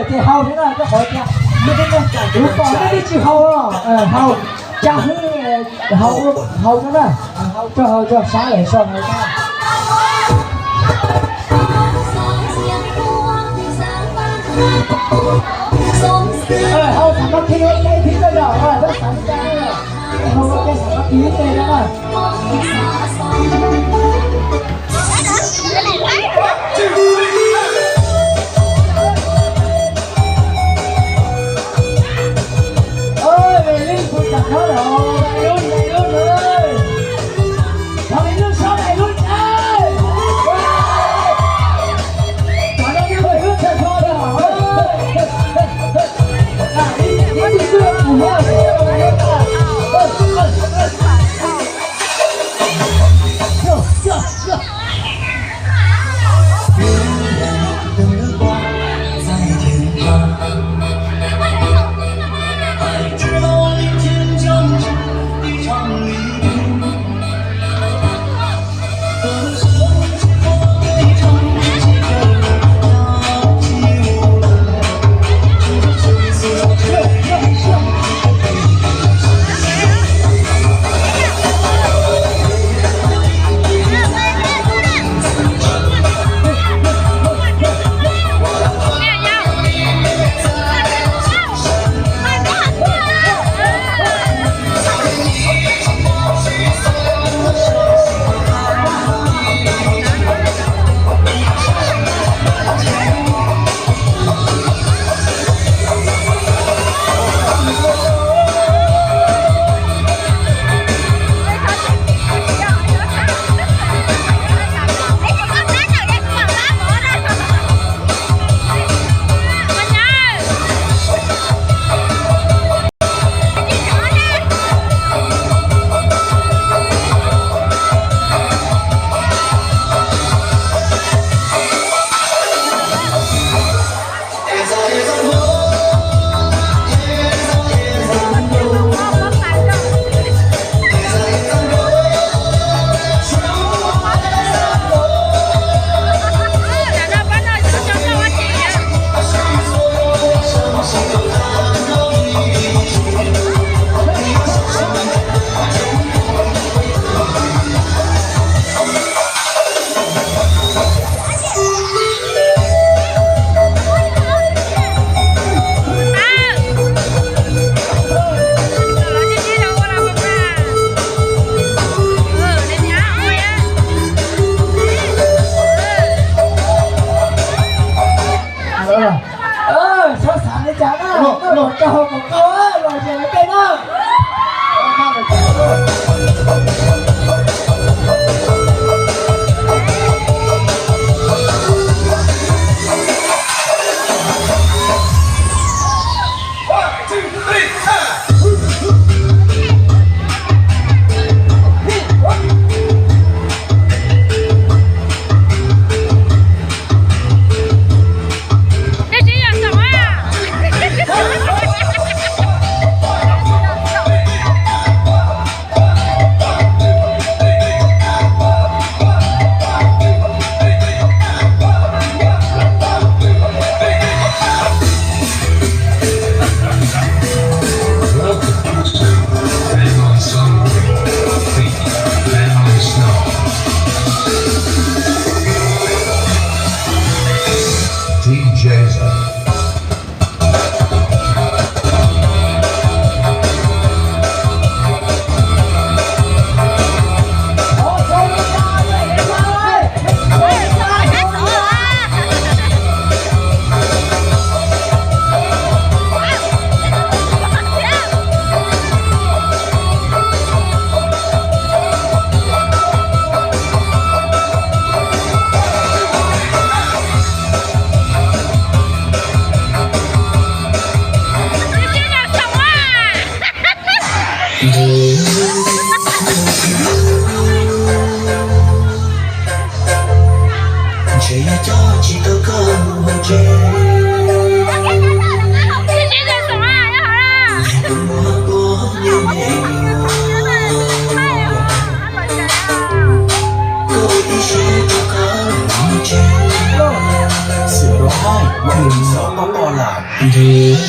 Ces haus thiab na, rau qhov tias kuv pom nej tsis haus, haus tsa hwb, haus, haus no na, haus rau haus rau sab lawm so haus na. Haus xav koj khi ua ke thiab koj yog, koj xav li cas, haus ua ke xav koj khi ua ke no na. Txhob xav li cas na, koj los rau hauv kom tau los ces ua ke na. Ntshe yog cov tsis tau kawm hauv tsev, koj ib siab rov qab los tsev, xwm rau hais. Tus no koj pom lawm ntshe.